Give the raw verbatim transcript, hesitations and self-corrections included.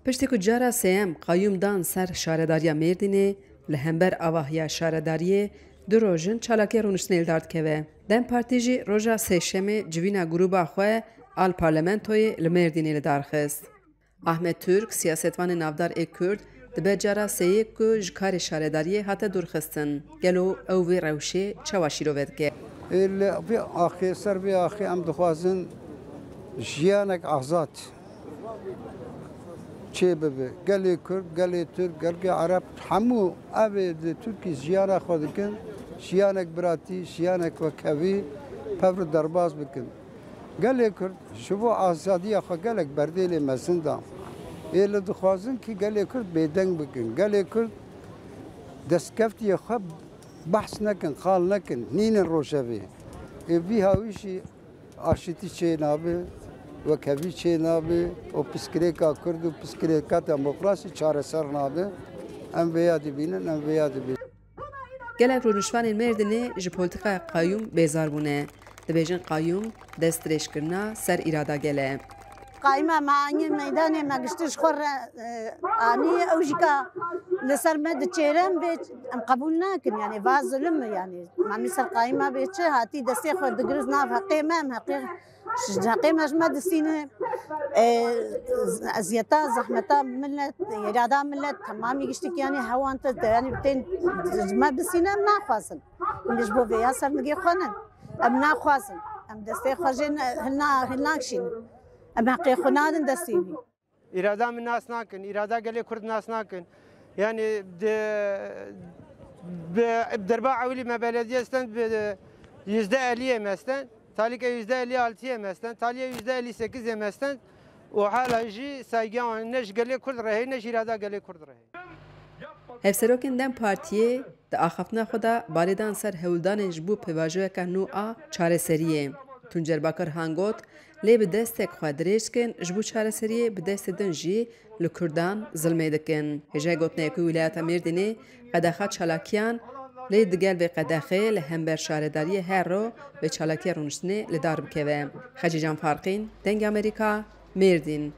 Piştî ku cara sêyem qayûm dan ser Şaredariya Mêrdînê, li hember avahiya şaredariyê du roj in çalakiya rûniştinê li dar dikeve. DEM Partî jî roja Sêşemê civîna grûba xwe a li parlamentoyê li Mêrdînê li dar xist. Ahmet Türk, siyasetvanê navdar ê Kurd, dibe cara sêyê ku ji karê şaredariyê hate dûrxistin. Gelo ew vê rewşê çawa şîrove dike? Ê li vê axê, ser vê axê em dixwazin jiyanek azad çê bibe. Gelê Kurd, gelê Tirk, gelkê Ereb, hemû ev ê di Tirkî jiyana xwe dikin, jiyanek biratî, jiyanek wekhevî, pevr derbas bikin. Gelê Kurd ji bo azadiya xwe gelek berdêlê mezin da. Ê li dixwazin kî gelê Kurd bêdeng bikin. Gelê Kurd destkeftiyê xwe behs nekin, qal nekin, nînin rojevê. Ê vî hawî jî aşitî çê nabe, wekhevî çê nabe û piskirêka Kurd û piskirêka demokrasî çareser nabe. Em vêya dibînin, em vêya dibînin. Gelek rûnişvanên Mêrdînê ji polîtîkaya qayûm bêzar bûne. Dibêjin qayûm destdirêjkirina ser îrada gel e. Qayîma me anî meydanê, me giştî ji xwe re, e, anî, ew jî ka li ser me diçêre, em vê, em qebûl nakin, yanî va zulm e, yanî. Me mî ser qayîma bê çi hatî destê xwe digiriz nav heqê me, em heqê, ji heqê me ji me distîne, e, eziyeta, zehmeta millet, îrada millet, temamî giştî ki, yanî hewan te, yanî tên ji me bistîne, em naxwazin. Em ji bo vêya ser nigê xwe nin. Em naxwazin. Em destê xwe jê ne, hilna, hilnakşînin. Em heqê xwe nadin destê wî. Îrada min nas nakin, îrada gelê Kurd nas nakin. Yanî di, bi, derba ewilî me belediye sten bi yüzde elli em esten, talîke yüzde elli altı em esten, talîye yüzde elli sekiz em esten û hala jî saygîya wan ne ji gelê Kurd re heye, ne ji îrada gelê Kurd re heye. Hevserokên DEM Partiyê di axaftina xwe de balê dan ser hewldanên ji bo pêvajoyeke nû a çareseriyê. Tuncer Bakirhan got, lê bi destek xwe dirêj dikin, ji bo çareseriyê bi destê din jî li Kurdan zilmê dikin. Hêjayî gotinê ye ku Wîlayeta Mêrdînê qedexa çalakiyan, lê digel vê qedexê li hember şaredariyê her ro vê çalakiya rûniştinê li dar bikeve. Xecîcan Farqîn, Dengê Amerîka, Mêrdîn.